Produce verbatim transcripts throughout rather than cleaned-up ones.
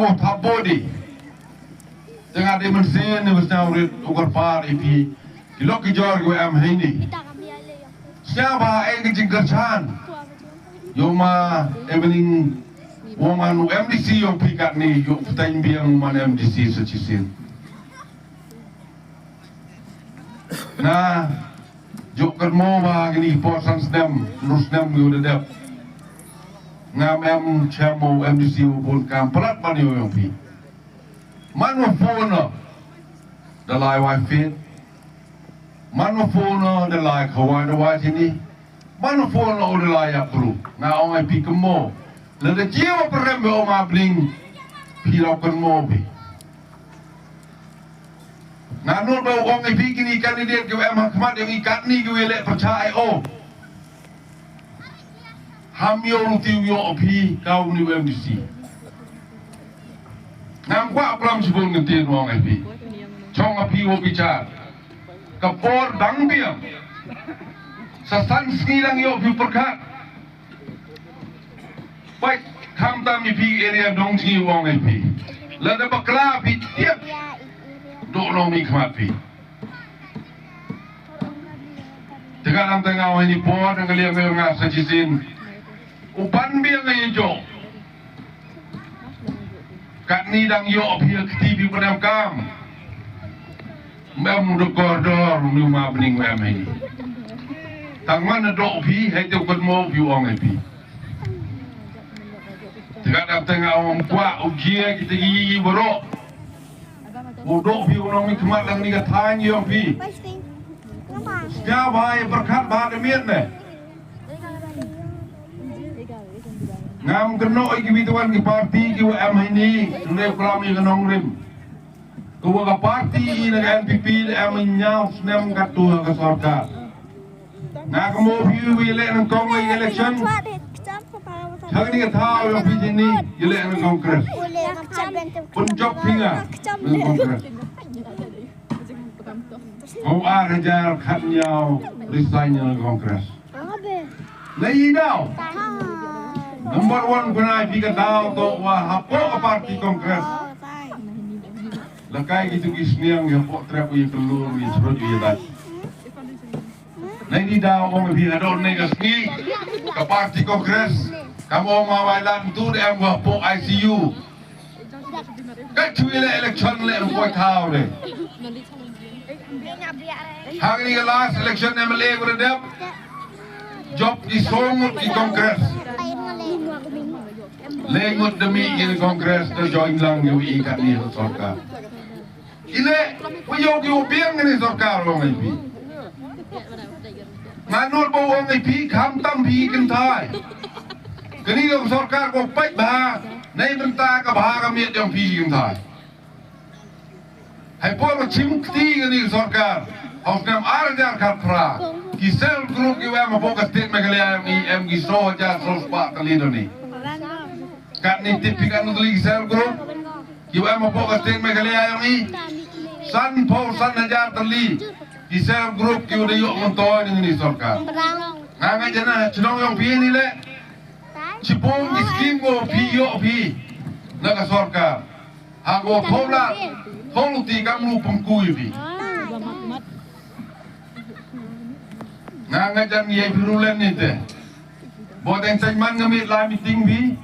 Thap bodi. Te nga dei mynsiem ne ba sngewrit u kyrpad ïa phi ki lok ki jor kiba em ha ini. Sngewbha ai ka jingkyrshan ïa u ma Evening, u man u M D C ïa phi katne, ïa u Pateng Biang u man M D C sa shisien. Nga ju kynmaw ba kine ki por san snem, hynriew snem ki ba dep, ngam em shem u M D C u bun, kam palat ban ïoh ïa phi. Man u phone da lai wai fit. Man u phone da lai khawai da wai sini. Man u phone u da lai ïa pru. Nga ong ai phi kynmaw. Lada jia ba pyrem ba ong ma bling, phi la kynmaw phi. Nga nud ba u ong ïa phi kine candidate kiba em ha khmat ïa ngi katne kiba ïaleh pyrshah ïa u. Ham ïoh ruh ti u ïoh phi ka u ni u M D C. Ngam kwah klam shibun ngan tien u ong ïa phi. Chong ïa phi u bichar. Ka por dang biang. Sa san sngi dang ïoh phi pyrkhat. Peit, khamtam ïa phi area Dongsngi u ong ïa phi. Lada bakla phi tiap. Dok nongmihkhmat phi. Te ka dang tang nga wan ïa phi por dang ka liang nga sa shisien. U ban biang ïa jong. Katne dang ïoh phi ïa kti phi pyndem kam. Mem u da kordor u ni u ma bning mem hi. Tang man u dok phi, hei te u kynmaw phi u ong ïa phi. Te ka dap te nga ong kwah u jia kita ki baroh. U dok phi u nongmihkhmat lang ni ka thaiñ ïong phi. Sngewbha ïa pyrkhat bha da miet ne. Ngam kynnoh ïa kiwei kiwei ki parti kiwa em ha ini, ynda u klam ïa ka nongrim. Kawa ka parti i na ka N P P da em hynñiew snem katto ha ka sorkar. Nga kynmaw phi u ïaleh nyngkong ha election. Ha kane ka thaw ïong phi jingni ïaleh na Congress. Pynjop phi nga na Congress. Nga u ar hajar khatñiew resign na Congress. Lei i daw. Number one, kane phi ka daw toh wa hapoh ka party Congress. Lehkai kitu ki sniang ïa hapoh trep ïa ka lur ïa srut ïa dat. Lei i daw ong phi hadon ne ka sngi ka party Congress. Kam ong ma wai lan tu de em wa hapoh I C U. Ka chui le election le em poi thaw de. Hangne ka last election M L A ko dep. Jop ki song ngut ki Congress. Le ngut demi ki Congress da join lang ïa i ka ni sorkar. Ile, pynïoh ki u biang ni sorkar long I P. Nga nud ba ong I P, kham tam phi kynthai. Kani ka sorkar ko peit bha, nei bynta ka bha ka miet jong phi kynthai. Hai por ka chim kti kani ka sorkar. Hau snem ar hajar khatphra. Ki self group ki wem hapoh ka state Meghalaya em i em ki so hajar so spah tylli doni. Katni tip phi katno tylli ki self group. Ki wem hapoh ka state Meghalaya em i. San phew san hajar tylli. Ki self group ki u da ïoh myntoi na kani ka sorkar. Nga nga jana chnong ïong phi ni le. Chipung ki skim ko phi ïoh phi na ka sorkar. Ha ko thola tholu ti kam lu pengkui phi. Nga nga jan ye phi rulen ni te. Bo teng teng man nga mit lai meeting phi.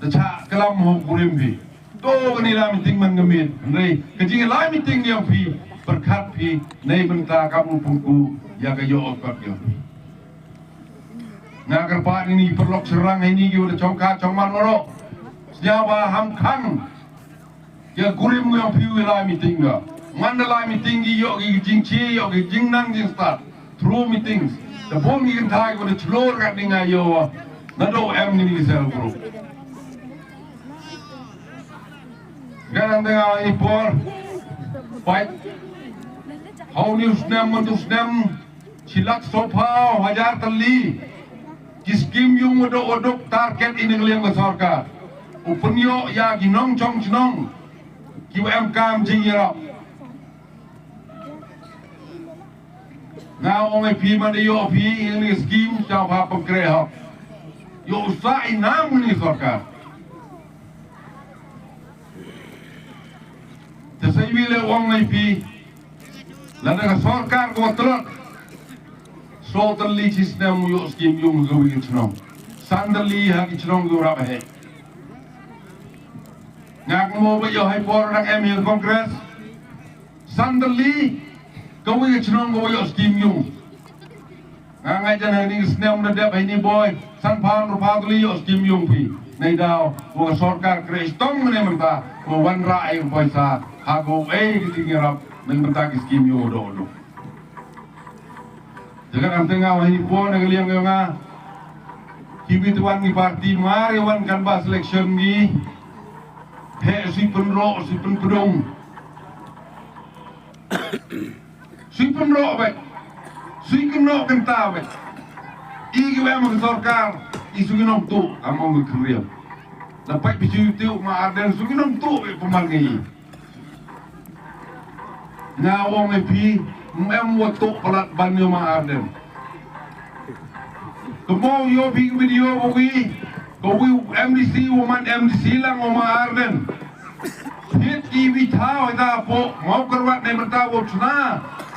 Da cha kalam ho kurim phi. To ni lai meeting man nga mit. Nei ka jing lai meeting ïong phi. Perkhat phi nei bynta kam lu pengku ïa ka ïoh kot ïong phi. Nga kyrpad ini paralok syrang ini ki wa da chongkha chongman waroh. Sñiaw ba ham khang. Ïa kurim ngi ong phi u lai meeting ka. Ngan da lai meeting ki ïoh ki jingchi ïoh ki jingnang jingstad. Through meetings. Da bun ki kynthai ko da chlur kat ni nga ïoh. Naduh em ngi ni self group. Nga nang tengah ini por. Pait. Hau ni u snem man tu snem. Shi lak sophaw hajar tylli. Ki skim yung waduk waduk target i nang liang ka sorkar. U pynïoh ïa ki nongchong chnong. Ki wa em kam jingïarap. Nga ong ai phi man ïoh phi ïa ni skim cha pha pynkreh hok. Ïoh u sa i nam ni sorkar. Phi le ong ïa phi, lada ka sorkar ka tlot, sawtylli shi snem u ïoh skim ïung ha kawei ka chnong, santylli ha ki chnong ki rap heh. Nga kynmaw ba ïoh hai por dang em ïa ka Congress, santylli kawei ka chnong ka ïoh skim ïung. Nga ngeit jan ha kane ka snem da dep ha ine boi, sanphew hynriewphew tylli ïoh skim ïung phi. Neidaw wa ka sorkar khreh shitom mynne mynta, wa wanrah ïa ka poisa ha kawei ka jingïarap mynta ki skim ïung doh doh. Te katba nga wan ha ine boi na ka liang ïa nga, kiwei te wan ki party mar ïa wan canvass election ngi, heh sui pynroh sui pynpdung. Sui pynroh beit, sui kynnoh kynta beit. I kiwei em ha ka sorkar, i sui ki nongtuh, kam ong ka khynriam. Da peit phi shu ïohi u Ma Ardent sui ki nongtuh beit pynban ngi. Nga ong ïa phi, ym em wa tuh palat ban ïa u Ma Ardent. Kynmaw ïoh phi ka video ba wi, ka wi u MDC, u man MDC lang u Ma Ardent. Thied kiwei thaw ïa ta hapoh Mawkyrwat ne mynta wow chna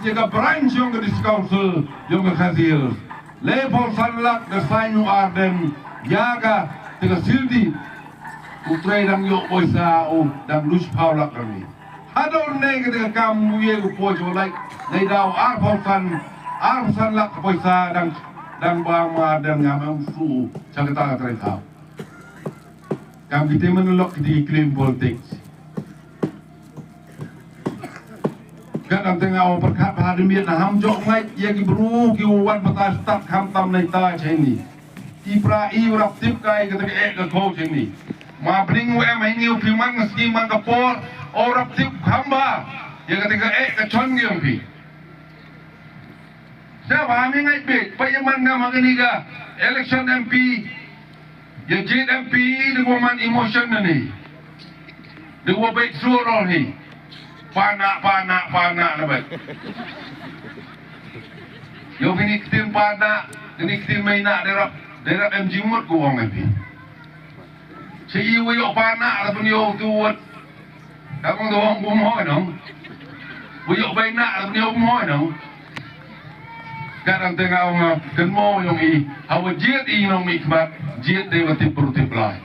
ïa ka branch yong ka District Council yong ka Khasi Hills. Laiphew san lak da sign u Ardent ïa kata ka sildit. U trei dang ïoh poisa u dang du shiphew lak rangi. Haduh ne kata ka kam u ïa u poi shu lait. Neidaw arphew san, arphew san lak ka poisa dang, dang ba ma dang ngam em shu sha kata ka trei thaw. Kam kiti men lok kiti ki claim politics. Kat dang tengah u pyrkhat ba ha dimiet na ham jok ngai ïa ki bru ki wan batai stad kham tam nei ta cheni. I pra i rap tip kai kata ka ek ka ko cheni. Ma bring u em ini u piman ngi man ka por u rap tip kham ba ïa kata ka ek ka chon ngi ong pi. Sa ba mi ngai bit pa ïa man ngam ha kani ka election MP. Ïa jied MP dei wa man emotion na ni. Dei wa beit sur ol ni. Pana, pana, pana na beit. Ïa kini ktin pana, kini ktin mai na derap, derap em jingmut ko ong MP. Sa i wa ïa pana la pun ïa tu wat. Ka kong tu ong bum hoi nong. Wa ïa bai na la pun ïa bum hoi nong. Ka dang tengah ong kynmaw ïong i. Hawa jied i nong mi khmat, jied dei wa tip bru tip lai.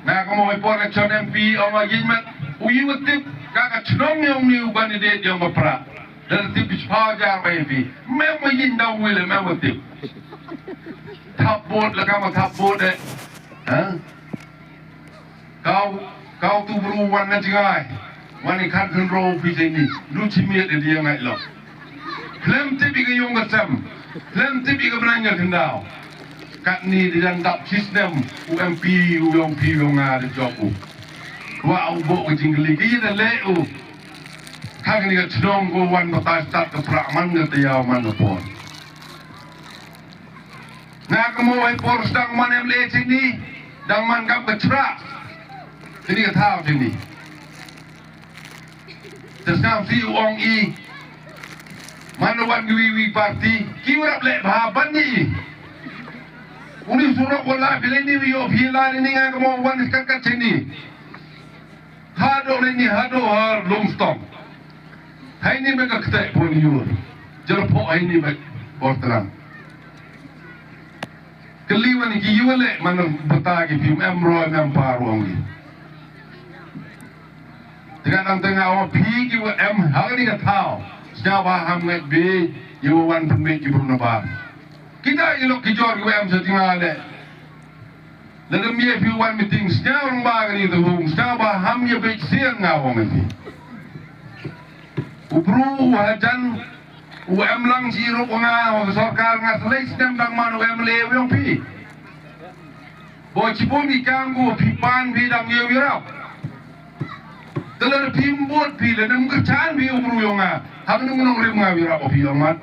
Nga ka mo i por election MP ong a yin mat u yi wa tip ka ka chnong ïong ni u ban i dei ïong ka pra. Dan tip bi chpa jar ba MP. Mem wa yin da wi le mem wa tip. Thap bot la ka ma thap bot de. Ha? Kau, kau tu bru wan na jingai. Wan i khan khun ro pi sini. Lu chimiet de dia ngai lo. Klem tip i ka yung ka sem. Klem tip i ka benang ka kendau. Kat ni di dan dap chisnem u MP u yong pi yong nga de jok u. Wa u bo ka jingkeli ki da le u. Kha ni ka chnong ko wan batai stad ka pra man ka tayau man ka por. Nga ka mo wai por dang man MLA chini dang man kap ka chra. Chini ka thau chini. Te snam si u ong i man wan wi wi party ki rap le ba ban ni. Uni surok wala bile ni wi yo phi la ni nga ka mo wan kat kat chini. Haduh ni haduh ha Lumstong. Hai ni bek ka kete pun yur. Jerpok hai ni bek Portland. Keli wan ki yur le man beta ki pim em roi em paru ong ki. Tengah nang tengah wa pi ki wa em hal ni ka thau. Sejak ba ham ngai bi yu wan pun bi ki bruna ba. Kita ilok ki jor ki wa em sa tengah le. Lada mia phi wan meeting sñiaw rang ba kani tu hung sñiaw ba ham ya bek sian nga wang phi. U bru u hajan u em lang chi rup nga wa sorkar nga selai snem dang man u MLA u yong phi. Bo chi pun i kang ku phi pan phi dang yong yurap. Telar phi mbut phi le nem kerchan phi u bru yong nga. Ham nem nong rim nga yurap phi yong mat.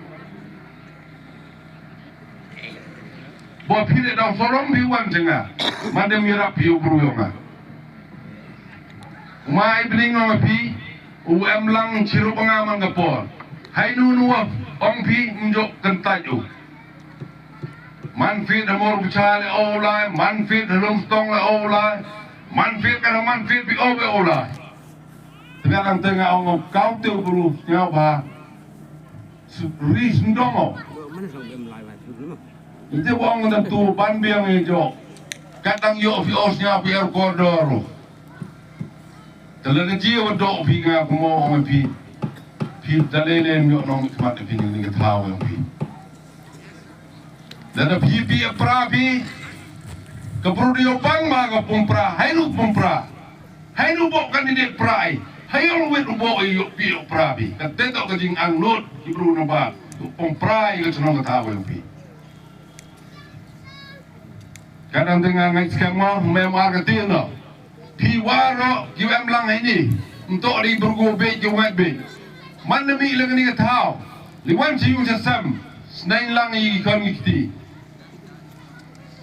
Ba phi le dau sorom phi wan jnga. Madem ïarap phi u bru yong nga. Mai bling ong phi u em lang chirup nga man ka por. Hai nu nu ong phi mjok kentaj u. Man fit ha mor bucha le o lai, man fit ha lum stong le o lai, man fit ka man fit phi o be o lai. Te nga dang te nga ong, kaw te u bru sngewbha ri sngewdong o. Ite u ong, dang tu ban biang ïa jong. Kat dang ïoh phi o sngewbha phi er kordor. Te lada jia wa doh phi, nga kumno ong phi. Phi da lei lei ïoh nongmihkhmat phi ning ning ka thaw ong phi. Lada phi phi ïa pra phi. Ka bru da ïoh bang ba ka pung pra, hai nu pung pra. Hai nu bok candidate pra ai. Hai ong wit u bok ïoh phi ïoh pra phi. Ka te to ka jingangnud ki bru na ba. Pung pra ïa ka chnong ka thaw ong phi. Ka dang te nga ngeit skhem mo, mem ar ka tin no. Phi waroh ki em lang ini. Nto ri burgu be ki ngat be. Man na mi lang ni ka thaw. Li wan si yung sa sam. Snain lang i kon ngi kti.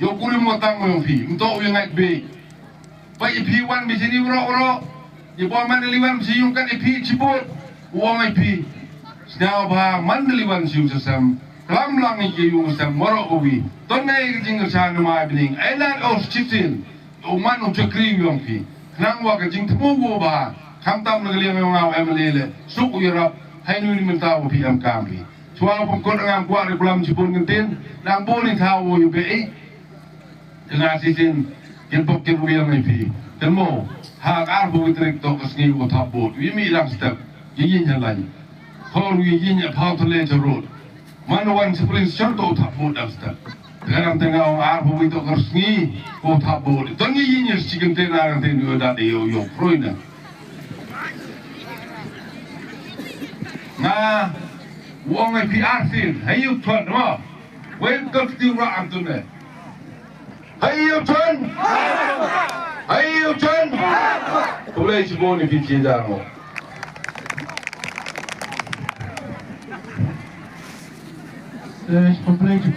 Yo kuri mo tang mo phi. Nto wi ngat be. Ba i phi wan bi sini waroh waroh. I bor man li wan si yung kan i phi chibut. Wong i phi. Sngewbha man li wan si yung sa sam. Klam lang i ki yung sa sam waroh ko wi. Ton nai ki jing sa na ma bining. Ai lat os chitin. U man u chakri u yong phi. Khnang wa ka jingthmu u ba. Kham tam na ka liang yong au M L A le. Suk u yarap. Hai nu ni mynta u phi am kam phi. Chwa pom kot ngam kwah ri kulam chibun ngentin. Nang bun ni thaw u yu be i. Nga sisin. Kin pok kin u yong ai phi. Temo. Ha ka ar bu witrik tok ka sngi u thap bot. Wi mi lang step. Yi yin halai. Khor wi yin ya phaw thale charot. Man wan spring shor to thap bot dang step. Tengah tengah ong ar phaw wi to kar sngi ko thap bot. Tong yi yin chicken tena kan ten yo da de yo yo proina. Nga wong ai P R sin. Hai yu thon mo. Wen ko ti ra am tun ne. Hai yu thon. Hai yu thon. Ko le chi boni pi chi da mo. Eh, ko le chi